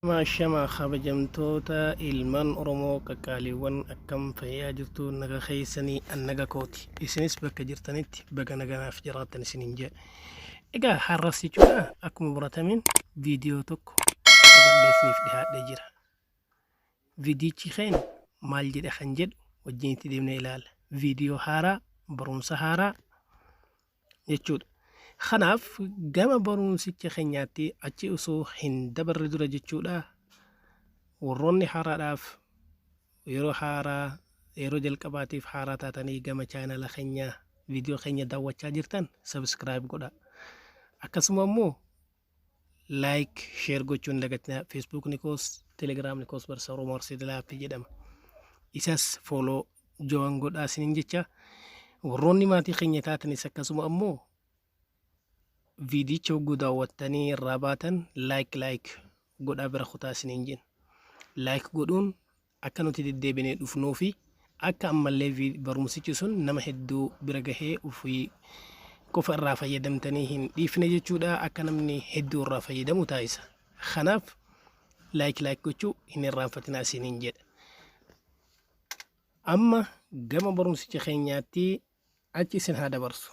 Ashama kabajamtoota ilmaan Oromoo qaqqaaliiwwan, akkam fayyaa jirtu? Naga keessanii? An naga kooti. Isinis bakka jirtanitti baga naganaaf jiraattan isiniin jedha. Egaa har'as jechuudha akkuma baratameen viidiyoo tokko qabadhee isiniif dhiyaadhee jira. Viidiyichi keenya maal jedha kan jedhu wajjin itti deemnee ilaalla. Viidiyoo haaraa, barumsa haaraa jechuudha. Kanaaf gama barumsicha keenyaatti achi osoo hin dabarre dura jechuudha, warroonni haaraadhaaf yeroo haaraa, yeroo jalqabaatiif haaraa taatanii gama chaanala keenya viidiyoo keenya daawwachaa jirtan, subscribe godha. Akkasuma immoo like, share gochuun dagatinaa. Feesbuukni koos, telegiraamni koos Barsa Oromoo Arsii Laaffii jedhama. Isas follow, join godhaa isiniin jecha. Warroonni maatii keenya taatanis akkasuma ammoo viidiyicha hogguu daawwattanii irraa baatan like like godhaa bira kutaa isiniin jenna. Like godhuun akka nuti deddeebinee dhufnuu fi akka ammallee barumsichi sun nama hedduu bira gahee ofii qofa irraa fayyadamtanii hin dhiifne jechuudha, akka namni hedduu irraa fayyadamu taasisa. Kanaaf like like gochuu hin irraanfatinaa isiniin jedha. Amma gama barumsicha keenyaatti achi isin haa dabarsu.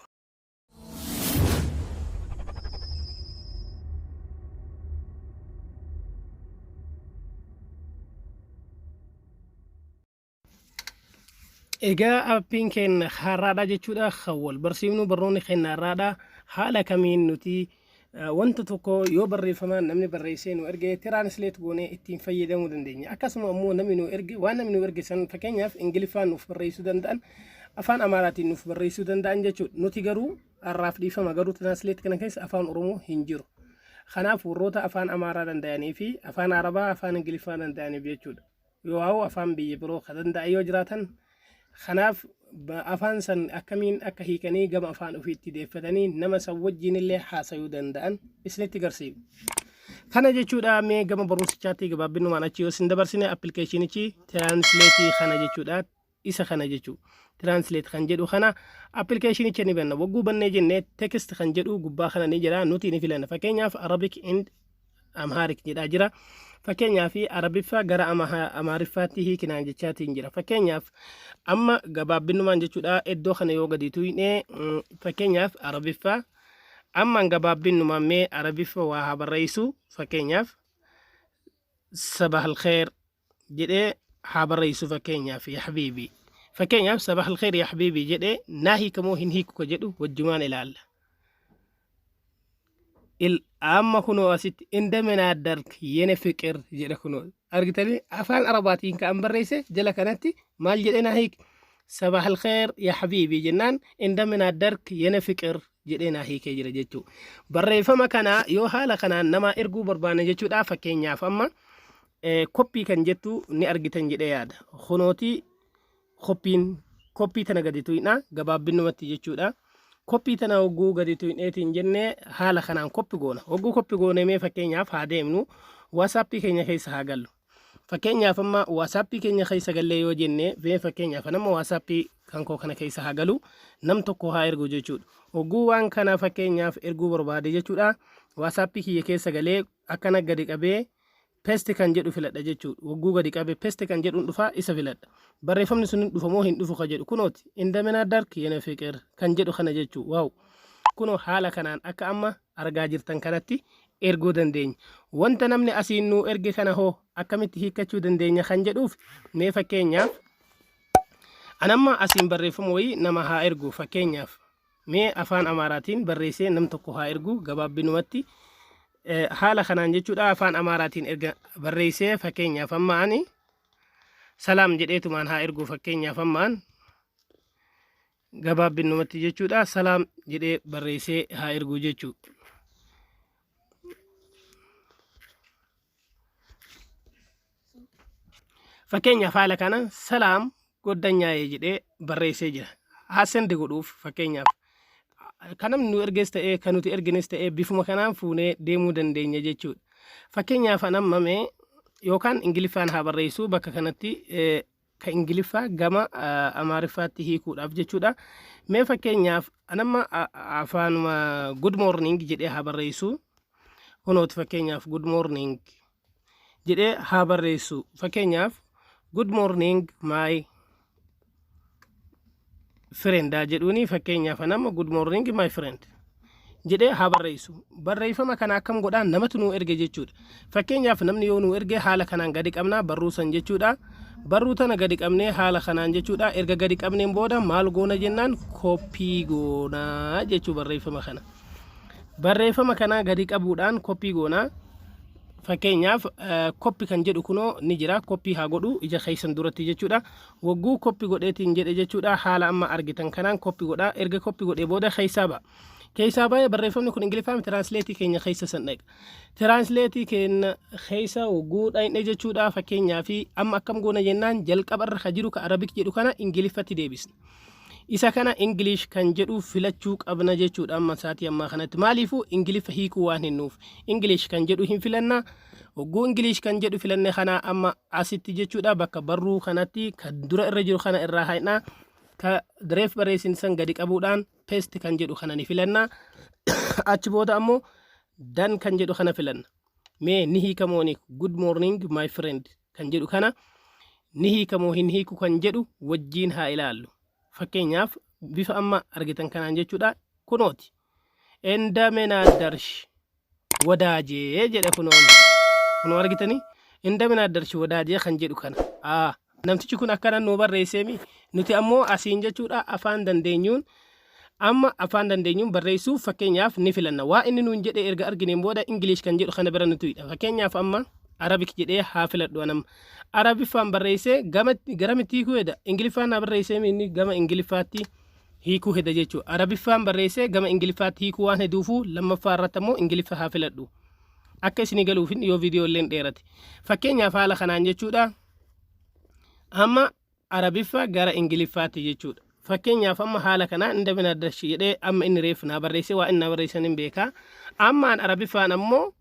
Egaa appiin keenya har'aadha jechuudha. Kan wal barsiifnu barnoonni keenya har'aadha. Haala kamiin nuti wanta tokko yoo barreeffamaan namni barreessee nu erge translate goonee ittiin fayyadamuu dandeenya. Akkasuma immoo namni nu erge, waan namni nu erge san, fakkeenyaaf Ingiliffaan nuuf barreessuu danda'an, afaan Amaaraatiin nuuf barreessuu danda'an jechuudha. Nuti garuu har'aaf dhiifama, garuu translate kana keessa afaan Oromoo hin jiru. Kanaaf warroota afaan Amaaraa danda'anii fi afaan Arabaa, afaan Ingiliffaa danda'aniif jechuudha. Yoo haa'u afaan biyya biroo kan danda'an yoo jiraatan, kanaaf afaan san akkamiin akka hiikanii gama afaan ofiitti deeffatanii nama san wajjin illee haasayuu danda'an isinitti garsiisu. Kana jechuudha. Mee gama barumsichaatti gabaabbinumaan achi yoo isin dabarsine, appilikeeshinichi translate kana jechuudha. Isa kana jechuudha. Translate kan jedhu kana appilikeeshinicha ni banna. Wagguu bannee jennee text kan jedhu gubbaa kana ni jira, nuti ni filanna. Fakkeenyaaf Arabic and Amharic jedhaa jira. Fakkeenyaaf Arabiffaa gara Amaariffaatti hiikinaan jechaatiin jira. Fakkeenyaaf amma gabaabbinumaan jechuudha iddoo kana yoo gadi tuqne, fakkeenyaaf Arabiffaa amma gabaabbinumaan mee Arabiffa waa haa barreessu. Fakkeenyaaf صباح الخير jedhee haa barreessu. Fakkeenyaaf يا حبيبي, fakkeenyaaf صباح الخير يا حبيبي jedhee naa hiikamoo hin hiiku ka jedhu wajjumaan ilaalla. Amma kunoo asitti እንደምን አደርክ የኔ ፍቅር jedha. Kunoo argitanii, afaan Arabaatiin kan barreesse jala kanatti maal jedhee naa hiike? صباح الخير يا حبيبي jennaan እንደምን አደርክ የኔ ፍቅር jedhee naa hiikee jira jechuudha. Barreeffama kana yoo haala kanaan nama erguu barbaanne jechuudha, fakkeenyaaf amma copy kan jettu ni argitan jedhee yaada. Kunooti copyn, copy tana gadi tuqna gabaabbinumatti jechuudha. Copy tana hogguu gadi tuqneetiin jennee haala kanaan copy goona. Hogguu copy goone, mee fakkeenyaaf haa deemnu, WhatsAppii keenya keessa haa gallu. Fakkeenyaaf amma WhatsAppii keenya keessa gallee yoo jenne, mee fakkeenyaaf nama WhatsAppii kan koo kana keessa haa galu, nam tokko haa ergu jechuudha. Hogguu waan kana fakkeenyaaf erguu barbaade jechuudha. WhatsAppii kiyya keessa galee akkana gadi qabee paste kan jedhu filadha jechuudha. Hogguu gadi qabe paste kan jedhuun dhufa, isa filadha. Barreeffamni sun dhufa moo hin dhufu ka jedhu kunooti, እንደምን አደርክ የኔ ፍቅር kan jedhu kana jechuudha. Wow, kunoo haala kanaan akka amma argaa jirtan kanatti erguu dandeenya. Wanta namni asiin nuu erge kana hoo akkamitti hiikkachuu dandeenya kan jedhuuf, mee fakkeenyaaf anamma asiin barreeffama wayii nama haa ergu. Fakkeenyaaf mee afaan Amaaraatiin barreessee nam tokko haa ergu gabaabbinumatti haala kanaan jechuudha. Afaan Amaaraatiin erga barreessee, fakkeenyaaf amma ani ሰላም jedheetumaan haa ergu. Fakkeenyaaf ammaan gabaabbinumatti jechuudha ሰላም jedhee barreessee haa ergu jechuudha. Fakkeenyaaf haala kana ሰላም ጓደኛዬ jedhee barreessee jira. Haa send godhuuf. Fakkeenyaaf kan namni nu erges ta'ee kan nuti ergines ta'ee bifuma kanaan fuunee deemuu dandeenya jechuudha. Fakkeenyaaf an amma mee yookaan Ingiliffaan haa barreessu bakka kanatti, kan Ingiliffaa gama Amaariffaatti hiikuudhaaf jechuudha. Mee fakkeenyaaf an amma afaanuma good morning jedhee haa barreessu. Kunooti fakkeenyaaf good morning Jedhee haa barreessu. Fakkeenyaaf, "Good morning, my friend" haa jedhuuni. Fakkeenyaaf, nama "Good morning, my friend" jedhee haa barreessu. Barreeffama kana akkam godhaa? Namatu nuu erge jechuudha. Fakkeenyaaf, namni yoo nuu erge haala kanaan gadi qabnaa barruu san jechuudha. Barruu tana gadi qabnee haala kanaan jechuudha. Erga gadi qabneen booda maal goona jennaan, copy goonaa jechuu barreeffama kana. Barreeffama kana gadi qabuudhaan copy goonaa. Fakkeenyaaf, copy kan jedhu kunoo ni jira. Copy haa godhu ija keessan duratti jechuudha. Wagguu copy godheetiin jedhe jechuudha. Haala amma argitan kanaan copy godhaa. Erga copy godhee booda keessaa ba'a. Keessaa baay'ee barreeffamni kun Ingiliffaan translate keenya keessa san dhaqa. Translate keenya keessa wagguu dhaqne jechuudha. Fakkeenyaa fi amma akkam goona jennaan, jalqaba irra ka jiru ka Arabic jedhu kana Ingiliffatti deebisna. Isa kana English kan jedhu filachuu qabna jechuudha amma saatii ammaa kanatti. Maaliifuu Ingiliffa hiikuu waan hinnuuf. English kan jedhu hin filanna. Wagguu English kan jedhu filanne kana amma asitti jechuudha, bakka barruu kanatti kan dura irra jiru kana irraa haynaa. Ka direef barreessin san gadi qabuudhaan paste kan jedhu kana ni filanna. Achi booda ammoo done kan jedhu kana filanna. Mee ni hiikamooni "Good morning, my friend" kan jedhu kana ni hiikamoo hin hiiku kan jedhu wajjiin haa ilaallu. Fakkeenyaaf, bifa amma argitan kanaan jechuudha, kunooti. "እንደምን አደርሽ ወዳጄ" jedha kunoon. Kunoo argitanii, "እንደምን አደርሽ ወዳጄ" kan jedhu kana. Namtichi kun akkana nuu barreesseemi, nuti ammoo asiin jechuudha afaan dandeenyuun, amma afaan dandeenyuun barreessuuf fakkeenyaaf ni filanna. Waa inni nuun jedhe erga argineen booda English kan jedhu kana bira nuti hidha. Fakkeenyaaf, amma Arabic jedhee haa filadhu. Anam Arabiffaan barreessee garamitti hiikuu heda? Ingiliffaan naa barreessee, inni gama Ingiliffaatti hiikuu heda jechuudha. Arabiffaan barreessee gama Ingiliffaatti hiikuu waan heduufuu, lammaffaa irratti ammoo Ingiliffa haa filadhu. Akka isinii galuufin yoo viidiyoo illee dheerate. Fakkeenyaaf, haala kanaan jechuudha. Amma Arabiffa gara Ingiliffaatti jechuudha. Fakkeenyaaf, amma haala kanaa "እንደምን አደርሽ" jedhee amma inni reefu naa barreessee, waa inni naa barreessan hin beekaa. Amma an Arabiffaan ammoo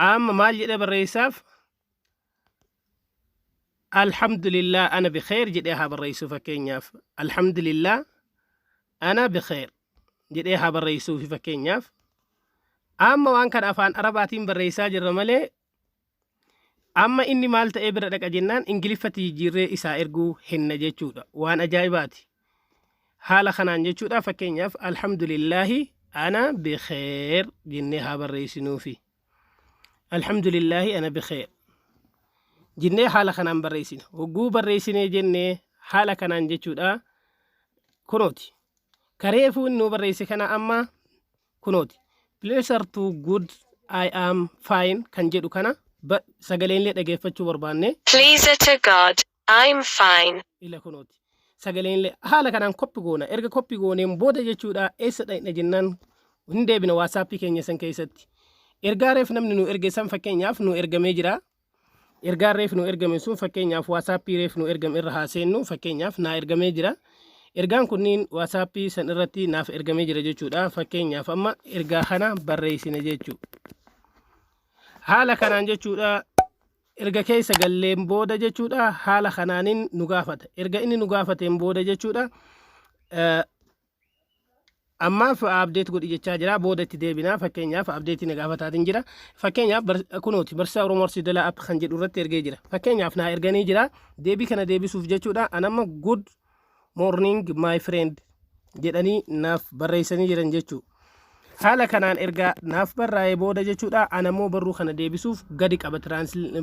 amma maal jedhee barreessaaf? "الحمد لله أنا بخير" jedhee haa barreessu. Fakkeenyaaf, "الحمد لله أنا بخير" jedhee haa barreessuufi. Fakkeenyaaf, amma waan kana afaan Arabaatiin barreessaa jirra malee, amma inni maal ta'ee bira dhaqa jennaan, Ingiliffatti jijjiirree isaa erguu henna jechuudha. Waan ajaa'ibaati. Haala kanaan jechuudha. Fakkeenyaaf, "الحمد لله أنا بخير" jennee haa barreessinuufi. "الحمد لله أنا بخير" jennee haala kanaan barreessina. Hogguu barreessinee jennee haala kanaan jechuudha, kunooti. Kareefuu inni nu barreesse kana amma kunooti. "Pleasure to good, I am fine" kan jedhu kana sagaleenillee dhageeffachuu barbaanne. Pleasure to God, I'm fine. Ila kunooti. Sagaleenillee haala kanaan copy goona. Erga copy gooneen booda jechuudha, eessa dhaqna jennaan, hin deebina WhatsAppii keenya san keessatti. Ergaa reef namni nu erge san fakkeenyaaf nu ergamee jira. Ergaan reef nu ergame sun, fakkeenyaaf, WhatsAppii reef nu ergame irra haa seennu. Fakkeenyaaf, naa ergamee jira. Ergaan kunniin WhatsAppii san irratti naaf ergamee jira jechuudha. Fakkeenyaaf, amma ergaa kana barreessine jechuudha. Haala kanaan jechuudha, erga keessa galleen booda jechuudha, haala kanaanin nu gaafata. Erga inni nu gaafateen booda jechuudha, ammaaf update godhi jechaa jira, booda itti deebinaa. Fakkeenyaaf, update na gaafataatiin jira. Fakkeenyaaf, kunooti Barsiisaa Oromoo Arsii Dalaa app kan jedhu irratti ergee jira. Fakkeenyaaf, naa erganii jira. Deebii kana deebisuuf jechuudha, anamma "Good morning, my friend" jedhanii naaf barreessanii jiran jechuu. Haala kanaan ergaa naaf barraa'ee booda jechuudha, anammoo barruu kana deebisuuf gadi qaba.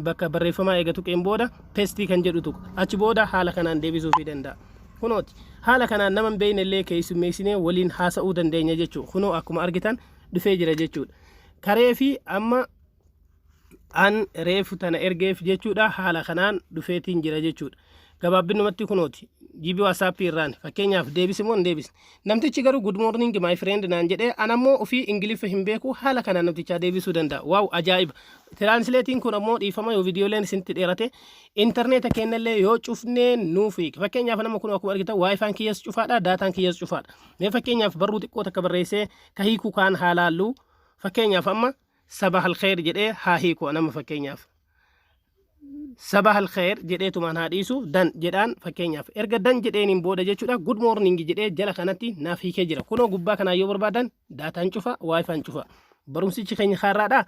Bakka barreeffamaa eega tuqeen booda paste kan jedhu tuqa. Achi booda haala kanaan deebisuufii danda'a. Kunooti, haala kanaan nama hin beekne illee keessummeessinee waliin haasa'uu dandeenya jechuudha. Kunoo akkuma argitan dhufee jira jechuudha. Karee fi amma an reefu tana ergeef jechuudha, haala kanaan dhufeetiin jira jechuudha. Gabaabbinumatti kunooti GB WhatsAppii irraan. Fakkeenyaaf, deebisi moo hin deebisne? Namtichi garuu "Good morning, my friend" naan jedhee, an ammoo ofii Ingiliffa hin beeku, haala kanaan namtichaa deebisuu danda'a. Wow, ajaa'iba! Translate'iin kun ammoo, dhiifama yoo viidiyooleen isinitti dheerate, intarneeta kennallee yoo cufnee nuuf hiika. Fakkeenyaaf, nama kun akkuma argitan WiFi'n kiyyas cufaadha, data'n kiyyas cufaadha. Mee fakkeenyaaf, barruu xiqqoo takka barreessee ka hiikuu kaan haa laallu. Fakkeenyaaf, amma "صباح الخير" jedhee haa hiiku nama. Fakkeenyaaf, "صباح الخير" jedheetumaan haa dhiisu, done jedhaan. Fakkeenyaaf, erga done jedheeniin booda jechuudha, "Good morning" jedhee jala kanatti naaf hiikee jira. Kunoo gubbaa kanaa yoo barbaadan data'n cufa, WiFi'n cufa. Barumsichi keenya kaarraadha.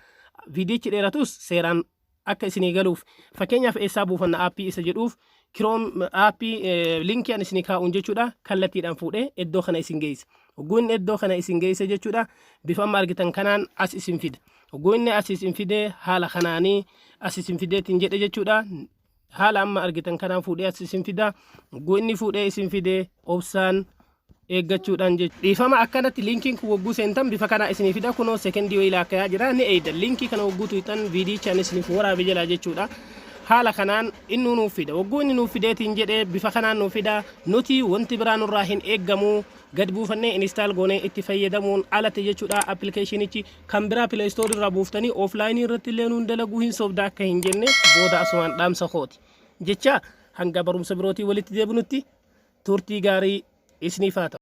Viidiyichi dheeratus seeraan akka isinii galuuf, fakkeenyaaf eessaa buufanna aappii isa jedhuuf, Chrome aappii linkii an isinii kaa'uun jechuudha, kallattiidhaan fuudhee iddoo kana isin geessa. Hogguu inni iddoo kana isin geesse jechuudha, bifa amma argitan kanaan as isin fida. Hogguu inni as isin fidee, haala kanaanii as isin fideetiin jedhe jechuudha. Haala amma argitan kanaan fuudhee as isin fida. Hogguu inni fuudhee isin fidee, obsaan eeggachuudhaan jechuudha. Dhiifama, akkanatti linkiin kun wogguu seentan bifa kanaa isinii fida. Kunoo sekendii wayii laakkayaa jira, ni eeydan. Linkii kana wogguu tuqxan, viidiyicha ani isiniif waraabe jalaa jechuudha. Haala kanaan inni nuuf fida. Wogguu inni nuuf fideetiin jedhee, bifa kanaan nuuf fida. Nuti wanti biraa nurraa hin eeggamu. Gad buufannee install goonee itti fayyadamuun alatti jechuudha. Appilikeeshinichi kan biraa Play Store irraa buuftanii offline irratti illee nuun dalaguu, hin sobda akka hin jenne booda, asumaan dhaamsa kooti. Jecha hanga barumsa birootii walitti deebinutti turtii gaarii isiniif haa ta'u.